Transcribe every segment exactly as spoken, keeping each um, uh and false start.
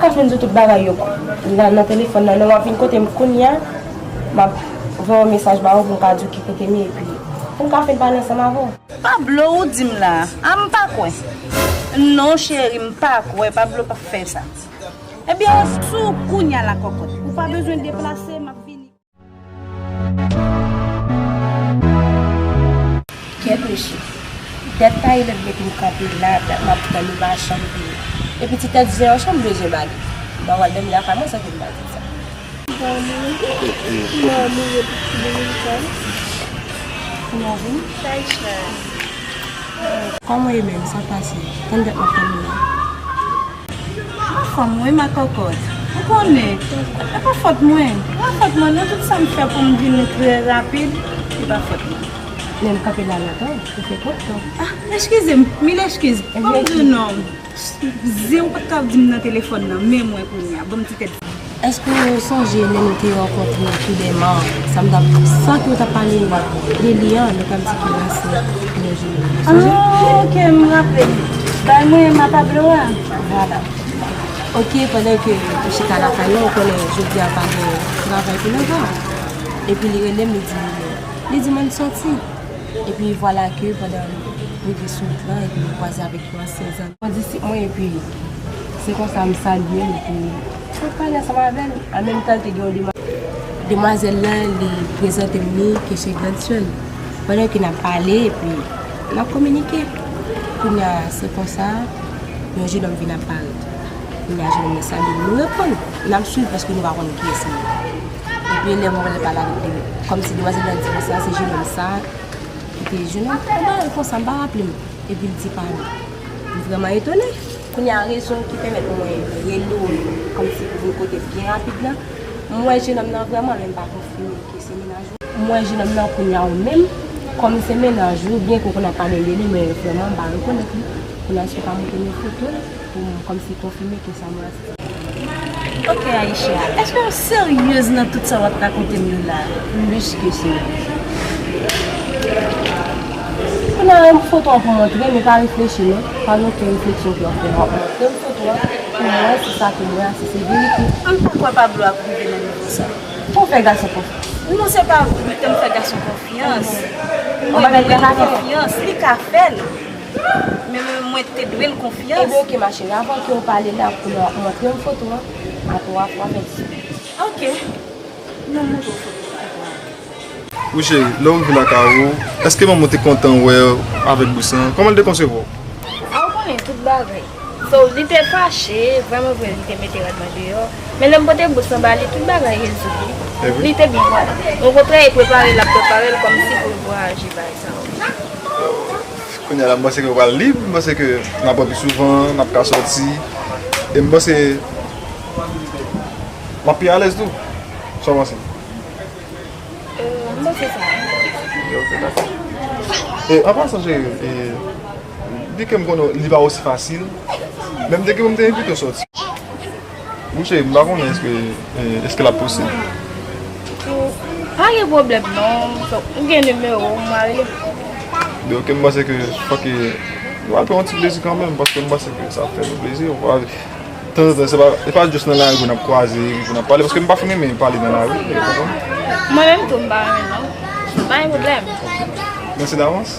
Ka jwenn sou tout bagay yo nan, nan telefòn nan, non, w ap vin kote m kounye a, m ap voye yon mesaj ba ou pou m ka di w ki kote m ye, epi pou m ka fin pale ansanm avè w. Pablo, ou di m la a, m pa kwè. Non, cheri, m pa kwè, Pablo p ap fè sa. Ebyen, ou sou kounye a la kòkòt. Ou pa bezwen deplase, m ap vini. Kèt mesye. Dèt Taylor gen pou m kanpe la, dèt m ap tann li pa janm vini. Epi ti tèt zen an, sa m bezwen ba li? M pa pral dòmi lakay mwen san ke m pa di l sa. Mami, mami, epi ti Dominika. Kounya vini? Taysha. Kòman w ye menm? Sa k pase? Tann dèt m ap tann ou la. Anfòm wi, ma kòkòt. Ou konnen, e pa fòt mwen. E pa fòt mwen, non, tout sa m fè pou m vini trè rapid, se pa fòt mwen. Men m kanpe la lontan, ou fè twòp tan. Ah, eskize m, mil eskiz. Ban m di w non. Zen ou pa t ka di m nan telefòn nan, men mwen kounye a. Ban m ti tèt. Èske w sonje lè nou te rankontre tou dèyèman, sa m t ap, san ke w t ap pale de li an, nou t ap di ke l se Energie. Ou sonje? Ah, ok, m raple m. Bay mwen ma Pablo a. Vwala. Ok, pandan ke ou chita lakay la, ou konnen jodi a pa gen travay pou nou fè. Epi li rele m, li di, li di m ann sòti. Epi vwala ke pandan m rive sou wout lan, epi m kwaze avèk yon ansyen zanmi. Mwen disip mwen, epi se konsa m salye l, epi mwen pale ansanm avè l. An menm tan, te gen yon demwa-, demwazèl lan, li prezante m li ke se grann sè l. Pandan ke n ap pale, epi n ap kominike. Kounye a, se konsa, yon jenòm vin ap parèt. Kounye a, jenòm nan salye m, nou reponn. N ap swiv paske nou pa konn kiyès li ye. Epi lè mwen wè l pale avèk li, kòmsi demwazèl lan di konsa, se jenòm sa, ki te jwenn yon bagay konsa, m pa raple m. Epi l di pa nou. M vrèman etone. Kounye a, rezon ki pèmèt mwen rele w kòmsi pou vin kote byen rapid la, m wè jenòm nan vrèman, men m pa konfime ke se mennaj ou. M wè jenòm nan kounye a ou menm, kòm se mennaj ou, byen ke w konn ap pale de li, men vrèman, m pa rekonèt li. Kounye a, èske w ka montre m yon foto l pou m kòmsi konfime ke sa m wè a se Ok, Aïcha, èske w seryez nan tout sa w ap rakonte m yo la? Plis ke serye. Kounye a, foto an pou montre, men pa reflechi non. Pa gen okenn refleksyon ke w ap fè. W ap montre m foto an pou m wè si sa ke m wè a, si se verite. M pa kwè Pablo ap rive nan nivo sa. Fò w fè gason konfyans. Non, se pa vre, m fè gason konfyans. Mwen fè l konfyans, li ka fè l. Men mwen, mwen te dwe l konfyans. Ebyen, ok, ma chérie, avan ke w pale la, kounye a w ap montre m foto an, apre w ap, w ap fè l sou. Ok. N ap montre w foto an. Wi, cheri, lè w rive lakay ou, èske manman w te kontan wè w avèk bous lan? Kòman l te konsevwa w? A, ou konnen tout bagay. So, li te fache, vrèman vre, li te mete rad mwen deyò. Men lè m pote bous lan ba li, tout bagay rezoud, wi. Li te byen kontan. Okontrè, li prepare, l ap prepare l kòmsi pou l vwayaje, bagay sa yo. Kounye a la, m panse ke w pral lib, m panse ke n ap wè pi souvan, n ap ka sòti. E m panse m ap pi alèz tou. Sa w panse? Euh, m panse sa. Ok, dakò. E, an pasan, cheri, e, di ke m konnen li pa osi fasil, men m te gen pou m te envite w sòti. Wi, cheri, m pa konnen èske, e, èske l ap posib. Pa gen pwoblèm non. Ou gen nimewo m, m a rele. Men ok, m panse ke fòk nou al pran yon ti plezi kanmenm, paske m panse ke sa ap fè nou plezi. Tanzantan, se pa, se pa jis nan lari pou n ap kwaze, pou n ap pale, paske m pa fin renmen pale nan lari, ou konprann? Mwen menm tou, m pa renmen non. Pa gen pwoblèm. Mèsi davans.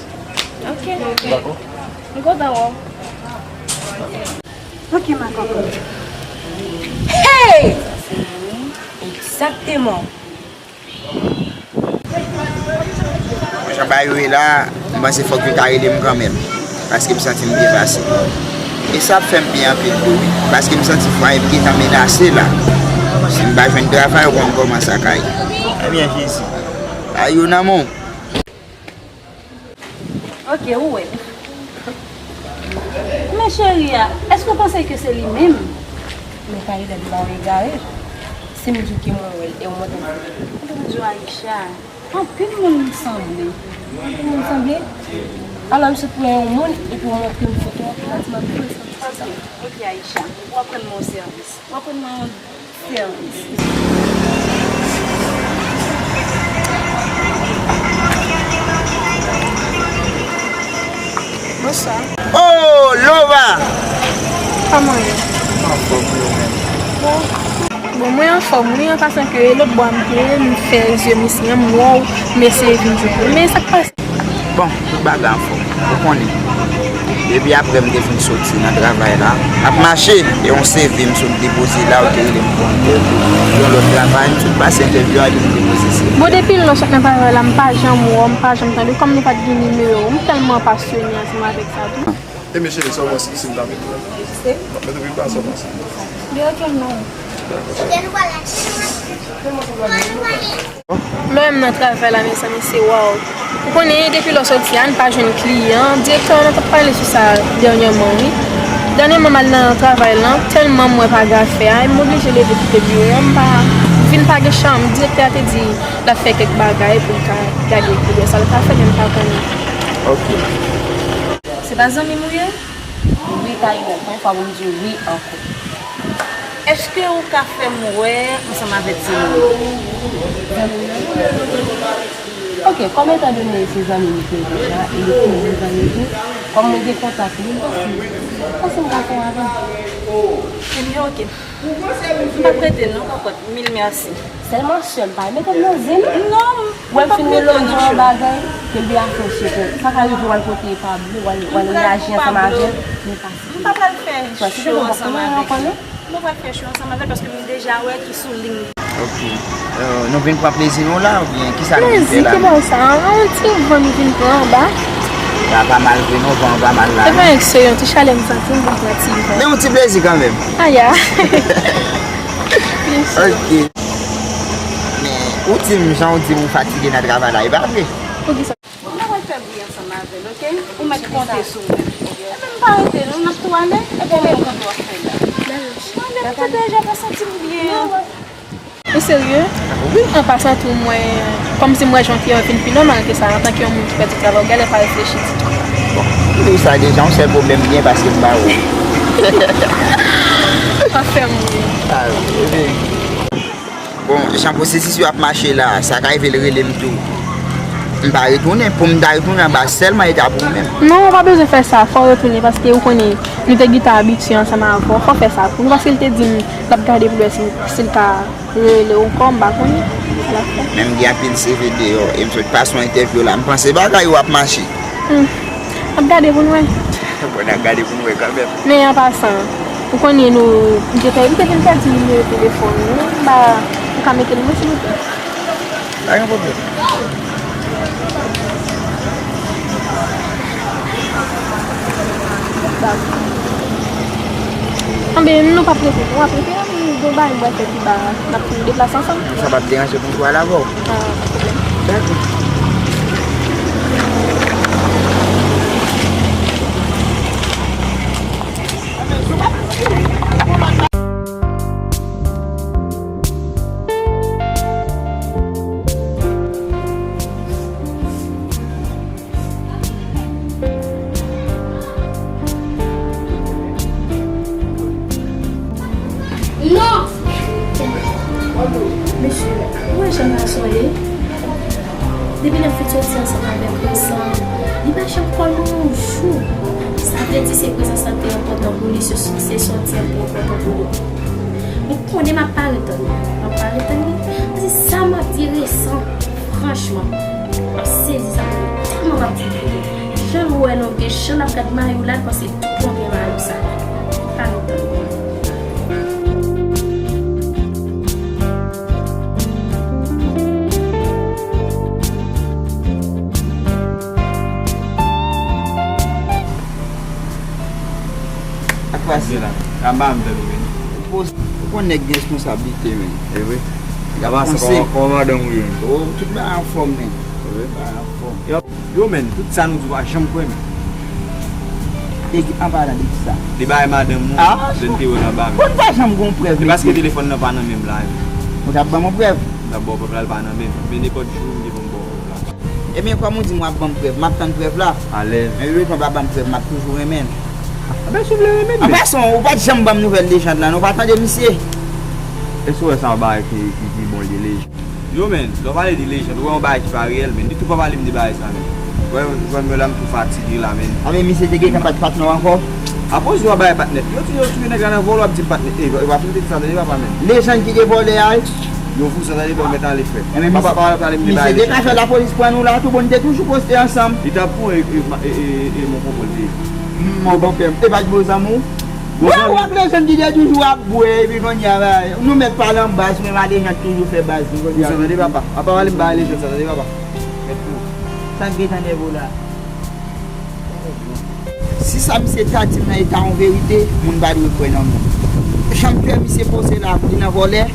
Ok. Dakò. M kontan wè w. Ok, ma kòkòt. Hey! Egzakteman. Jan bagay yo ye la, m panse fòk yo ta rele m kanmenm, paske m santi m byen pase. E sa ap fè m byen anpil tou wi, paske m santi fwaye m gentan menase la. Si m pa jwenn travay, ou konn kòman sa ka ye. Ebyen, Jezi. Ay yo nan men w. Ok, ou wè l. Men cheri a, èske w panse ke se li menm? Men Taylor, m pa egare. Si m di w ke mwen wè l, e w montre m foto. Mon Dieu, Aïcha, anpil moun m sanble. Anpil moun sanble? Alò, m sot pran yon moun, epi w montre m foto an, pou w di m ap vin sanble, se sa? Ok, Aïcha, w ap rann mwen yon sèvis. W ap rann mwen yon sèvis. Bonswa. Oh, Lova! Kòman w ye? Anfòm, ou menm? Mwen anfòm wi, an pasan ke lòt bò a m te ye, m fè zye m isi an, m wè w, m eseye vin jwenn ou. Men sa k pase? Bon, tout bagay anfòm. Ou konnen. Depi apre m te fin soti nan travay la, m ap mache, e yon C V m sot depoze la, yo te rele m pou yon entèvyou. Yon lòt travay, m sot pase entèvyou a, epi m depoze C V. Bon, depi lè w sot nan travay la, m pa janm wè w, m pa janm tande w, kòm nou pa t gen nimewo w, m tèlman pasyone ansanm avèk sa tou. E men cheri, sa w panse si m ta mete w? Mete w pi ba, sa w panse? Li oke non. Lè w wè m nan travay la, mezanmi, se waw. Ou konnen, depi lè w soti a, n pa jwenn kliyan. Direktè an t ap pale sou sa dènyèman, wi. Dènyèman, m al nan travay lan, tèlman m wè pa gen afè a, m oblije leve kite biwo an, m pa vin pa gen chanm. Direktè a te di l ap fè kèk bagay pou l ka gade koulè sa l ka fè, men m pa konnen. Ok. Se pa zanmi m ou ye? Wi, Karinèl, konbyen fwa pou m di w wi ankò? Èske ou ka fè m wè ansanm avèk zanmi m? Zanmi m nan? Ok, kòm etandone se zanmi m ke deja, e li konnen zanmi m tou, kòm mwen gen kontak li, m panse, m panse m ka fè w avè l. Ebyen, ok. M p ap rete non, kòkòt. Mil mèsi. Sèlman sè m pa mete m nan zen non. Non, m p ap mete w nan cho. Wè m fin rele w yon bagay, ke l vin afè w sou kò. Sa ka rive w al kote Pablo, w al, w al reyaji ansanm avè l, men pa. M pa pral fè cho ansanm avèk li. M pa pral fè cho ansanm avè l paske m deja wè ki sou liy. Ok. Euh, nou vin pran plezi nou la oubyen kisa nou vin fè la menm? Plezi, ki bò sa? Yon ti van nou vin pran anba. La pa mal vre non, van an pa mal la non. E pa ekse, yon ti chalè m santi, m vin pran ti van. Men yon ti plezi kanmenm. Aya. Ok. Men, ou di m, jan w di m ou fatige nan travay la, e pa vre? Poukisa? M pa pral fè bri ansanm avè l, ok? Ou mèt konte sou mwen. Ebyen, m pa rete non, n ap tou ale. Ebyen, men ou konn w ap fè la. Mwen menm tou deja pa santi m byen. Ou serye? Wi. An pasan tou, mwen, kòmsi m wè jan w te vin pi nòmal ke sa, antanke yon moun ki pèdi travay, ou genlè pa reflechi ditou. Bon, m di w sa deja, yon sèl pwoblèm m gen, paske m pa wè w. Pa fè m ri. Ah, wi, wi. Bon, jan pwosesis yo ap mache la, sa ka rive l rele m tou. M pa retounen. Pou m ta retounen anba sèlman e ta pou ou menm. Non, ou pa bezwen fè sa. Fò w retounen paske ou konnen nou te gentan abitye ansanm avè w. Fò w fè sa pou nou paske l te di m l ap gade pou l wè si, si l ka rele w ankò, m pa konnen. Sa l ap fè. Men m gen anpil C V deyò e m sot pase yon entèvyou la. M panse bagay yo ap mache. Hmm. N ap gade pou n wè. Bon, n ap gade pou n wè kanmenm. Men an pasan, ou konnen nou, m te pè-, m te vin pèdi nimewo telefòn ou, m ba, ou ka mete l mwen, silvouplè? Pa gen pwoblèm. Anben, nou p ap rete, nou ap rete, anben, gon bagay m pral fè pi ba, n ap deplase ansanm. Sa p ap deranje pou m tou al avè w? Ah, pa pwoblèm. Dakò. Non! Mesye, ou wè jan gason ye? Depi lè l fin soti ansanm avèk Reysan, li pa janm kò l yon jou. Sa vle di se prezans lan ki te enpòtan pou li, se, se sòti an ki te enpòtan pou li. Ou konnen m ap pa ret tann li. M ap pa ret tann li. Paske sa m ap di Reysan, franchman, m ap sezi sa pou li. Tèlman m ap di li. Jan l wè l, jan l ap gad mayo la, l panse tout yon gen mayo sa. Pa ret tann li. Sa k pase la? Anba m tande w vini. Ou konn nèg gen responsablite, men. E vre? Y ap panse. Kòman, kòman madanm ou ye? Oh, tout bagay anfòm, men. Tout bagay anfòm. Yo, men, tout sa nou di w pa janm kwè, men. Nèg, an palan de kisa? Li bay madanm ou, ah, lè n te wè l anba, men. Bon, pa janm gon prèv. E paske telefòn nan pa nan men m la, men. Ou t ap ban m yon prèv? M t ap ba w prèv la, l pa nan men m. Men nenpòt jou, m te konn ba w prèv la. Ebyen, kòm ou di m w ap ban m prèv, m ap tann prèv la. Alèz. Men wi, kòm w pa ban m prèv, m ap toujou renmen l. Anben, si w vle renmen l, men. An pasan, ou pa t janm ban m nouvèl Lejand lan, non, ou pa tande misye. Èske w wè sa yon bagay ki, ki, ki bon, li Lejand? Yo, men, lè w pale de Lejand, ou wè yon bagay ki pa reyèl, men, ditou pa pale m de bagay sa, men. Ou wè, ou wè, men la, m tou fatige la, men. Anben, misye te gentan pa t patnè w ankò? Akoz w ap bay patnè. Yo touye, yo touye nèg la nan vòlè, w ap di patnè. E, e, w ap rete di sa, tande papa menm. Lejann ki te vòlè a, wi. Yo vouzan, tande, bon, mèt ale frè. Enben, papa, misye, papa, pale m de misye bagay te ka fè lapolis pran nou la, tou bon, nou te toujou poste ansanm. Li t ap pran e, e, e, e, e, mon konpòl te ye. Mon bon pè, e pa t bon zanmi w? Bon zanmi. Wè, w ak lejann ki te toujou ap bwè, epi kounye a, nou mèt pale an baz, men lejann toujou fè baz, nou kounye a. Vouzan, tande, papa. Apa pale m bagay lejann sa, tande, papa. Mèt pou. Sa k gentan nève w la? Si sa misye ta di m nan eta yon verite, moun pa dwe kwè nan moun. Jan m kwè misye poze la, li nan vòlè?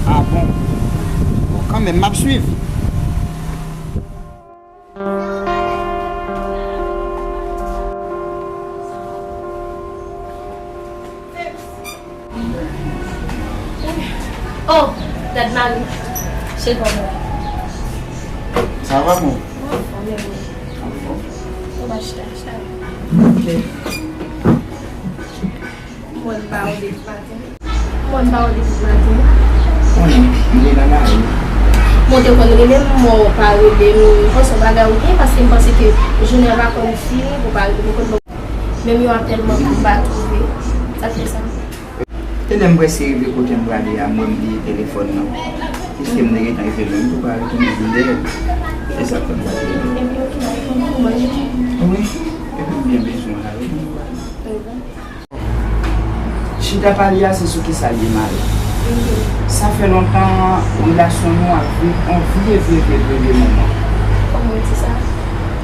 A bon. Bon, kanmenm, m ap swiv. Oh, gad mari. Cheri pa mwen. Sa va, mon? Mwen anfòm, e ou? Anfòm. Ou pa chita, chita. Ok. Mwen pa ou depi maten. Mwen pa ou depi maten. Konnen, m te nan lari. Mwen te konn rele m, mwen pa rele m. Mwen panse yon bagay ou gen, paske m panse ke jounen an pa konn fini, pou pa rele m, ou konn. Menm yon apèl mwen pa twouve. Sa k fè sa? E lè m prèske rive kote m prale a, m wè m bliye telefòn nan. Piske m te gentan rive lwen, m tou pa retounen vin dèyè. Se sa k fè m pa te rele. Epi ou tou pa reponn pou mwen. Wi, epi m byen bezwen w la, wi. Chita pale a, se sou kisa l ye, Mari. Sa fè lontan relasyon nou ap viv yon vye, vye, vye, vye, vye moman. Kòman w di sa?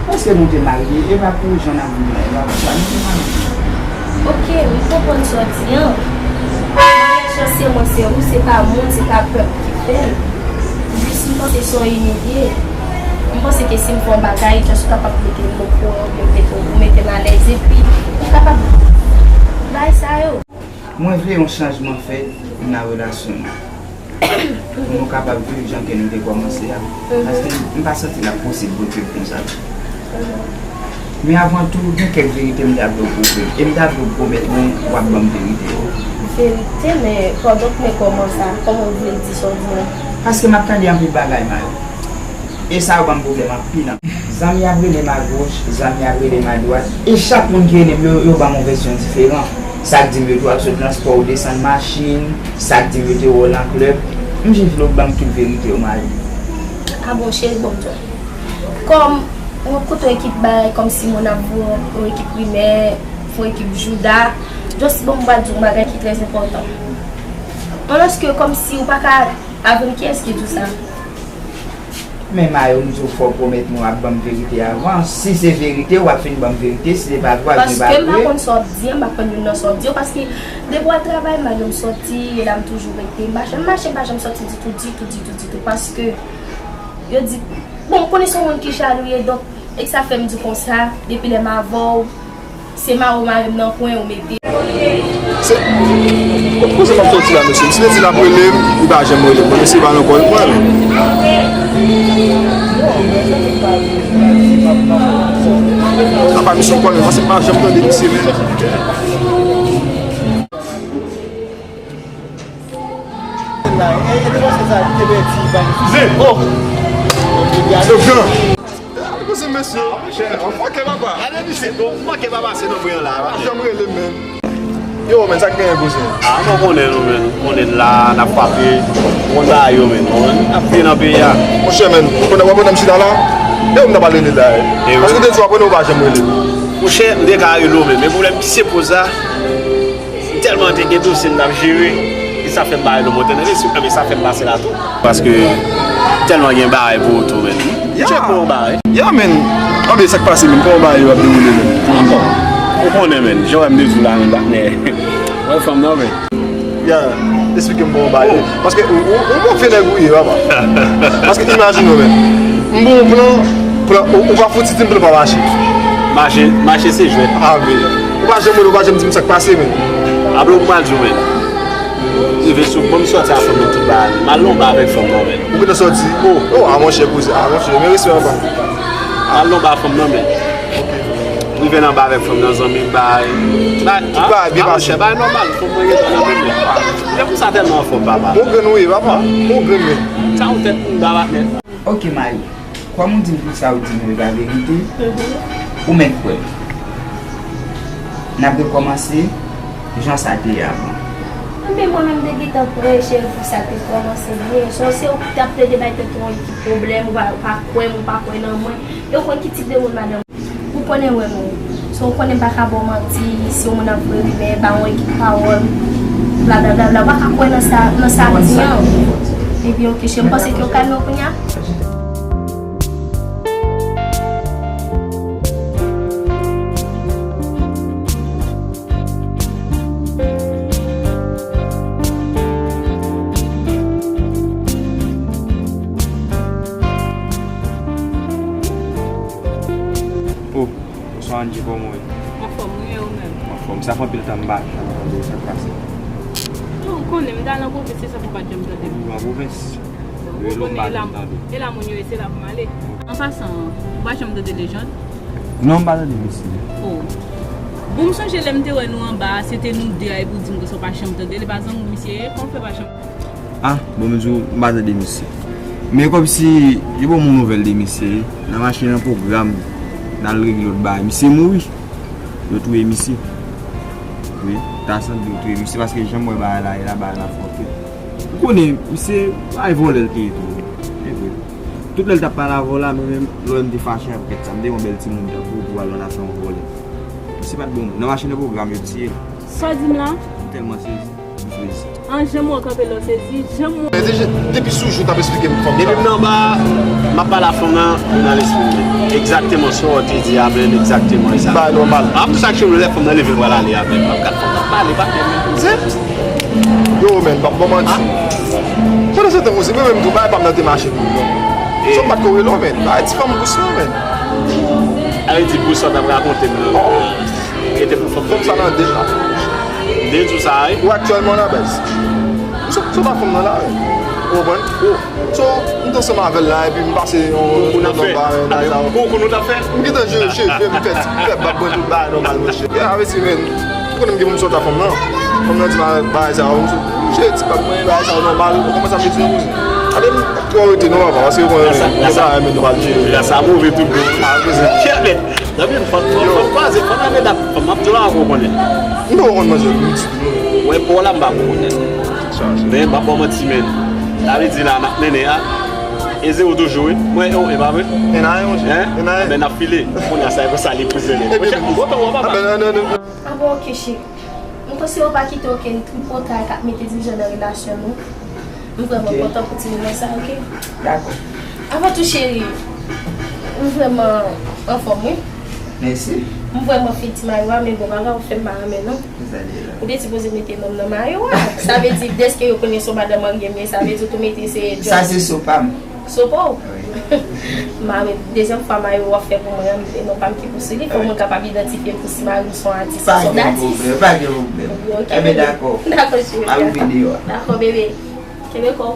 Paske nou te marye, e pa pou jan n ap viv la, e pa pou sa nou te marye. Ok, m konprann sa w di an. Maryaj lan se mwen, se ou, se pa moun, se pa pèp ki fè l. Jis m panse se yon ide. M panse ke si m fè yon bagay, just ou kapab mete m okouran, oubyen mete, ou mete m alèz, epi ou kapab bay sa yo. Mwen vle yon chanjman fèt nan relasyon nou. Pou nou kapab viv jan ke nou te kòmanse a. Paske m pa santi l ap posib retire konsa. Men avan tou, gen kèk verite m ta vle w pwomèt. E m ta vle w pwomèt mwen w ap ban m verite yo. Verite, men pandan k men kòman sa, kòman w vle di sa w di an? Paske m ap tande anpil bagay, Mayo. E sa yo ban m pwoblèm anpil, anpil. Zanmi ap rele m agoch, zanmi ap rele m adwat. E chak moun ki rele m, yo, yo ban m yon vèsyon diferan. Sa k di m yo te w ap sot nan spò, ou desann machin, sa k di m yo te wè w nan klèb. M jis vle w ban m tout verite yo, Mayo. A bon, cheri, bon, kòm ou koute yon ekip bagay kòmsi moun ap voye yon ekip rimè, yon ekip jouda, just bon, m pral di w yon bagay ki trè enpòtan. Alòske kòmsi ou pa ka, avan, kiyès ki di w sa? Men Mayo, m di w fò w pwomèt mwen w ap ban m verite avan. Si se verite, w ap fin ban m verite. Si se pa vre, w ap vin pa vre. Paske m pa konn sa w ap di an, m pa konn youn nan sa w ap di yo. Paske depi w al travay, Mayo, m sòti, e la m toujou rete. M pa janm mache, m pa janm sòti ditou, ditou, ditou, ditou. Paske yo di, bon, m konnen se yon moun ki jalou ye, donk, e sa fè m di konsa, depi lè m avè w, se mare w mare m nan kwen ou mete. Se, kote m ap sòti la, mesye? M si te di l ap rele m, li pa janm rele m. Mwen, mesye, pa nan kò l, mwen. Apa, misye, m konnen, paske m pa janm tande misye, men. Ze! Oh! Se gran! Gade kouzen mesye. Manke papa. Gade misye. Bon, manke papa, se nan bri an la. Janm rele, men. Yo, men, sa k genyen, kouzen? Ah, nou konnen nou, men. Konnen la, n ap frape. Konn bagay yo, men. N ap viv nan peyi a. Monchè, men, konnen w ap wè m chita la? E ou m ta pale de la, e. Paske te di w ap rele, ou pa janm rele. Monchè, m te ka rele w, men. Men pwoblèm ki se poz la. Tèlman te gen dosye m t ap jere, e sa fè m bare nan monten nan mesye, men sa fè m pase la tou. Paske tèlman gen bagay pou ou tou, men. Ya. Tchèk pou yon bagay. Ya, men. Anben, sa k pase, men? Kòman bagay yo ap dewoule, men? Ankò. Ou konnen, men. Jan w wè m de di w la, men, patnè. Wè fanm nan, men. Ya, esplike m pou yon bagay. Paske ou, ou, ou bon vye nèg ou ye, papa. Paske imajine w, men. M bon plan, plan, ou, ou pa fouti di m plan pa mache. Mache, mache se jwèt. Anben. Ou pa janm rele, ou pa janm di m sa k pase, men. Apre ou pral di w, men. Rive sou, bon, m sòti a fanm nan tout bagay. M al nan yon ba avèk fanm nan, men. Ou gentan sòti? Oh, oh, a monchè, kouzen. A monchè, men respè anba. M al nan yon ba fanm nan, men. Rive nan ba avèk fanm nan, zanmi, bay. Tout bagay byen pase. A monchè, bay nòmal, fanm mwen gentan nan men, men. Se pou sa tèlman anfòm, papa. Bon grenn ou ye, papa. Bon grenn, men. Sa yon tèt moun ba patnè. Ok, Mayo. Kòm ou di m tout sa ou di m yo e pa verite, ou mèt kwè m. N ap rekòmanse jan sa te ye avan. Anben, mwen menm, m te gentan prè, cheri, pou sa te kòmanse byen. Sonje, se ou ki t ap plede bay tèt ou yon ekip pwoblèm, ou pa, ou pa kwè m, ou pa kwè nan mwen. E ou konn ki tip de moun madanm ou konnen wè mwen. So, ou konnen m pa ka ba w manti, si yon moun ap voye rimè, ba yon ekip pawòl, blablabla, ou pa ka kwè nan sa, nan sa ap di an. Ebyen, oke, cheri, m panse ke w kalme w kounye a. Oh, bonswa Angie, kòman w ye? Anfòm, wi, e ou menm? Anfòm, sa fè anpil tan m pa janm tande w, sa k pase? Oh, ou konnen, m t al nan pwovens, se sa fè w pa t janm tande m. Ou nan pwovens? Ou konnen, e la, e la moun yo ye, se la pou m ale. An pasan, ou pa janm tande Lejand? Non, m pa tande misye. Oh. Bon, m sonje lè m te wè nou anba a, se te nou de a, epi w di m konsa w pa janm tande l, e pa zanmi w misye ye, kòman w fè pa janm Ah, bon, m di w, m pa tande misye. Men kòmsi, yo ban m yon nouvèl de misye, wi. Nan mache nan pwogram, n al regle lòt bagay. Misye mouri. Yo touye misye. Wi, ta sanble yo touye misye, paske jan m wè bagay la ye la, bagay la fòte. Ou konnen, misye, ay vòlè l te ye tou. E vre. Tout lè l t ap pale avè w la, mwen menm, lè m te fache avèk tèt sa, m te yon bèl timoun tankou w pou al nan nasyon vòlè. Misye pa t bon moun. Nan mache nan pwogram, yo tiye l. Sa w di m la? M tèlman sezi. An, jan m wè w kanpe la, w sezi, jan m wè. Men depi, depi sou jou w t ap esplike m fanm sa. Depi m nan anba a, m ap pale a fanm nan, li nan lespri m. Egzakteman sa w te di a, men egzakteman sa. Bagay nòmal. A, m tou sa k chonm lè fanm nan leve l pral ale a, men m ap gad fanm nan pale, pa fè men. Se? Yo, men, m p ap ba w manti. Pandan se tan, ou se mwen menm tou, bagay pa m nan te mache pou mwen. Sa m pa t ko rele w, men. Bagay ti fanm bous lan, men. A vle di bous sa w t ap rakonte m nan. Rete pou fanm nan. Fanm sa nan de la. De jou sa, wi. Ou aktyèlman la baz. M sot, sot a fanm nan la, wi. Ou konprann? Oh. So, m t ansanm avè l la, epi m pase yon, yon nòba, men, bagay sa yo. Koukou nou t ap fè? M gentan jere cheve, m fè ti, m fè bab mwen, tout bagay nòmal, monchè. Ya, avè si, men, ou konnen m gen pou m sot a fanm nan. Fanm nan di m bagay sa yo, m sot, m jere ti bab mwen, bagay sa yo nòmal, ou konprann sa m vle di, non, kouzen? Ape m twò rete, non, papa, paske ou konnen, nou pa renmen nou pa jere. La sa move tout bon. A, kouzen. Kèt, men. Nan men fanm, fanm, fanm kwaze, fanm nan medam, fanm ap di w la, ou konnen. M poko konn manzè, m di tou. Mwen, pou la, m pa ko konnen. Men, m ap ba w manti, men. Sa vle di la, n ap mennen a. E zewo toujou, wi. Mwen, e, e pa vre? E n a yon, monchè. Hein? E n a yon. Men n ap file. Kounye a, sa e konsa li pou zele. Monchè, m kontan wè w, papa. A, ben, non, non, non. A bon, oke, cheri. M panse w pa kite okenn tripotay k ap mete divizyon nan relasyon nou. M vrèman kontan pou ti moman sa, oke? Dakò. Avan tou, cheri, m vrèman anfòm, wi. Mèsi. M vrèman fè ti mayo a, men bon, pa ka ou fè m pa renmen, non. Ou te sipoze mete non m nan mayo a. Sa vle di, dèske yo konnen se yon madanm marye m ye, sa vle di ou tou mete se Sa se so pa m. So pa w? Wi. Mari, dezyèm fwa mayo w ap fè pou mwen an, e non pa m ki pou sou li, fò mwen kapab idantifye m pou si mari m se yon atis, se yon datis. Pa gen pwoblèm, pa gen pwoblèm. Ok, bebe. Enben, dakò. Dakò, cheri. M ap rive deyò a. Dakò, bebe. Kenbe kò w.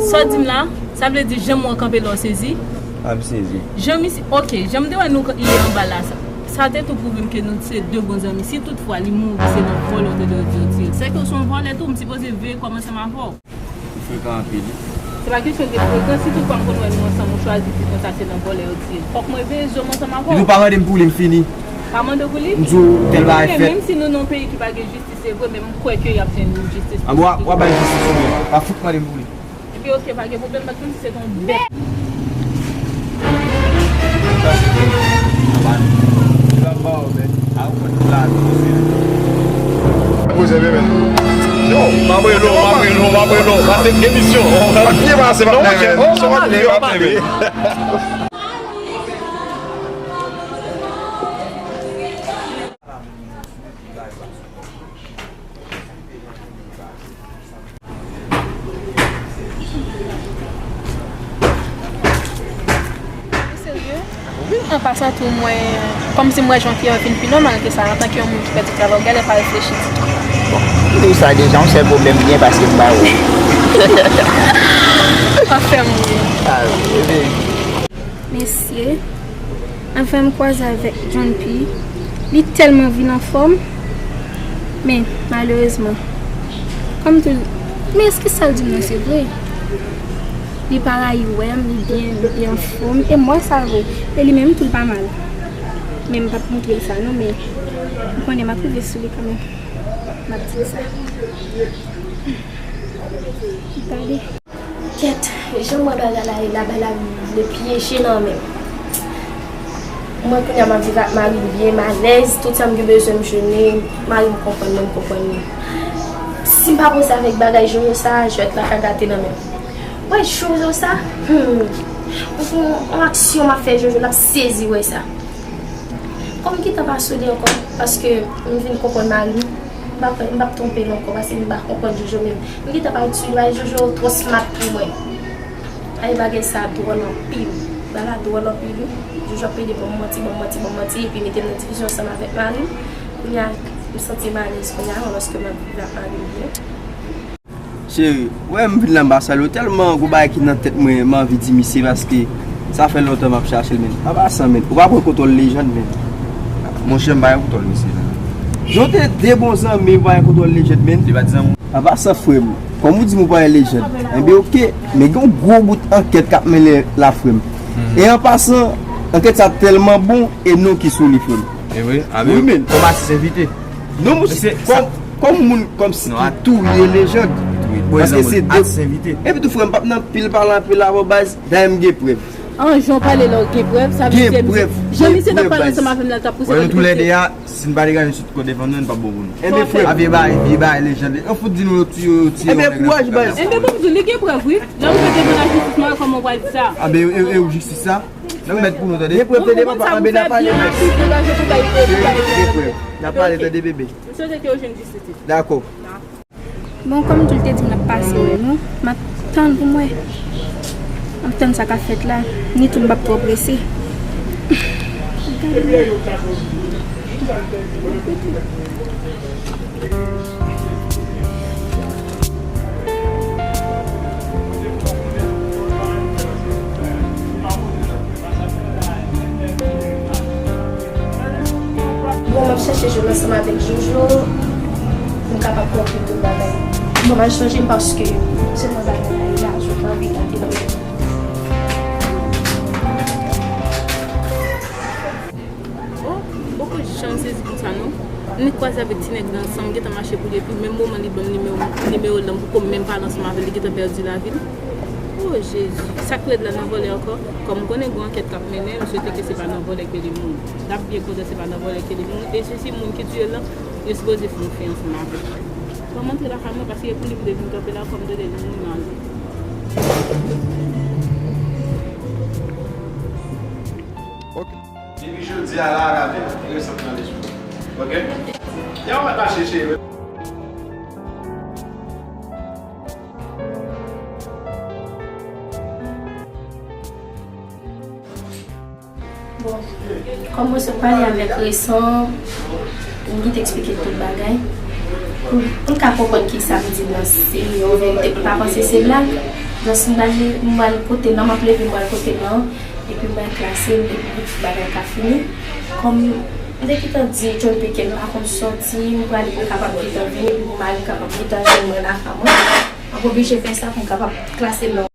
Sa w di m la, sa vle di jan m wè w kanpe la w sezi? M sezi. Jan misye, ok, jan m te wè nou ye anba la, sa, sa te tou pwouve m ke nou se de bon zanmi. Si toutfwa li mouri, se nan vòlè w te dwe di l. Sèke w se yon vòlè tou, m sipoze veye kò m ansanm avè w. Ou frekan anpil, wi. Se pa kesyon de frekan, si toutfwa m konn wè nou ansanm, ou chwazi fi konsa, se nan vòlè yo tiye l. Fòk mwen veye je m ansanm avè w. Epi w pa mande m pou li, m fini. Pa mande w pou li? M di w tèl bagay fèt. Menm si nou nan yon peyi ki pa gen jistis, se vre, men m kwè ke y ap jwenn yon jistis pou sa. An bon, w ap bay jistis ou menm. Pa fout mande m pou li. Epi, ok, pa gen pwoblèm, m pa t konn si se te yon bèt. Yo, m ap rele w, m ap rele w, m ap rele w. Pase emisyon. Byen pase, patnè, men. Son patnè, patnè, men. Ou serye? Wi, an pasan tou, mwen, kòmsi m wè jan fi a vin pi nòmal ke sa, antanke yon moun ki pèdi travay, ou genlè pa reflechi ditou. Bon, m di w sa deja, yon sèl pwoblèm byen pase m pa wè w. Pa fè m ri. A wi, ebyen. Mesye, anvan m kwaze avèk John P, li tèlman vin anfòm, men malerezman, kòm tou, men èske sa l di m nan se vre? Li pa rayi wè m, li byen, li anfòm, e m wè sa vre, e li menm tou l pa mal. Men m p ap montre l sa non, men Ou konnen m ap rive sou li kanmenm. M ap di l sa. Gade. Kèt, jan m wè bagay la ye la, bagay la vle pyeje nan men m. Mwen kounye a m ap viv ak mari m byen, m alèz, tout sa m gen bezwen m jwenn li, mari m konprann mwen, m konprann li. Si m pa poze avèk bagay Jojo sa, jwèt la ka gate nan men m. Wè Jojo sa, hmm, yon, yon aksyon m ap fè Jojo, l ap sezi wè sa. Kòm m gentan pa sou li ankò, paske m vin konprann mari m, m p ap, m p ap twonpe l ankò, paske m pa konprann Jojo menm. M gentan pa itilize Jojo twò smart pou mwen. Ay, bagay sa dwòl anpil. Bagay la dwòl anpil, wi. Jojo ap plede ban m manti, ban m manti, ban m manti, epi mete m nan divizyon ansanm avèk mari m. Kounye a, m santi m alèz kounye a, alòske m ap viv ak mari m byen. Cheri, ou wè m vin la m pa salye w, tèlman gon bagay ki nan tèt mwen, m anvi di misye paske sa fè lontan m ap chache l, men. An pasan, men, ou pa pran kontwòl lejand, men. Monchè, m pa gen kontwòl misye, non. Jan w te de bon zanmi, ou pa gen kontwòl lejand, men. Li pa t zanmi w? An pasan, frè m, kòm ou di m ou pa gen lejand, enben, oke, men gen yon gwo bout ankèt k ap mennen la, frè m. Mhm. E an pasan, ankèt sa tèlman bon, e non ki sou li, frè m. E vre? A, men, wi, men. Kòm atis envite. Non, monchè, kòm, kòm moun, kòm si ki touye lejand. Paske se de. Epi tou, frè m, p ap nan pil pale anpil la, baz, dayè m gen prèv. An, jan w pale la, w gen prèv, sa vle di gen prèv, jan misye t ap pale ansanm avè m la, l t ap pouse. Wè, nou toulède a, si n pa degaje nou sou kò devan nou, n p ap bon pou nou. Enben, frè m. A, vye bay, vye bay, lejand. An fout di nou yo tiye, yo tiye yon nèg nan. Enben, kouraj, baz. Enben, bon, m di w, li gen prèv, wi. Lè m jete mwen nan jistis, mwen wè kòman w pral di sa. A, ben, e, e, e, jistis sa? N ap mèt pou nou, tande. Gen prèv, tande, papa, anben n ap pale. Gen prèv. N ap pale, tande, bebe. M swete ke yo jwenn jistis. Dakò. Bon, kòm m te di w, m ap pase wè nou. M ap tann pou m wè. M ap tann sa k ap fèt la. Ni tou m p ap twò prese. Bon, m ap chèche jwenn ansanm avèk Jojo pou m kapab konprann tout bagay. Bon, m al chanje paske sèlman bagay la, e lajan m anvi gade nan men. Oh, poko janm sezi konsa non. M kwaze avèk ti nèg la ansanm, m gentan mache pou li, epi menm moman li ban m nimewo, nimewo l lan, m poko menm pale ansanm avè l, li gentan pèdi lavi l. Oh Jezi, sa k rèd la nan vòlè ankò? Kòm m konnen gon ankèt k ap mennen, m swete ke se pa nan vòlè ke li mouri. L ap byen kontan se pa nan vòlè ke li mouri, e se si moun ki tiye l lan, yo sipoze fè yon fè ansanm avè l. Bon, m antre lakay mwen paske e pou li m te vin kanpe la, kòm m tande li mouri, m ale. Ok. Depi jodi a la, Raven, resanti nan lespri. Ok? Yon mwen pa chèche. Bon, kòm mwen sot pale avèk Resan, m gentan eksplike l tout bagay. Pou, pou l ka konprann ke sa m di l lan se yon verite, pou l pa panse se blag. Donk, si m pral, m pral kote l lan, m ap leve, m pral kote l lan, epi m pral klase l, epi tout bagay ka fini. Kòm m te gentan di John P ke m pa konn sòti, m prale pou l kapab gentan vini, pou mari m kapab gentan jwenn mwen lakay mwen. M ap oblije fè sa pou m kapab klase l lan.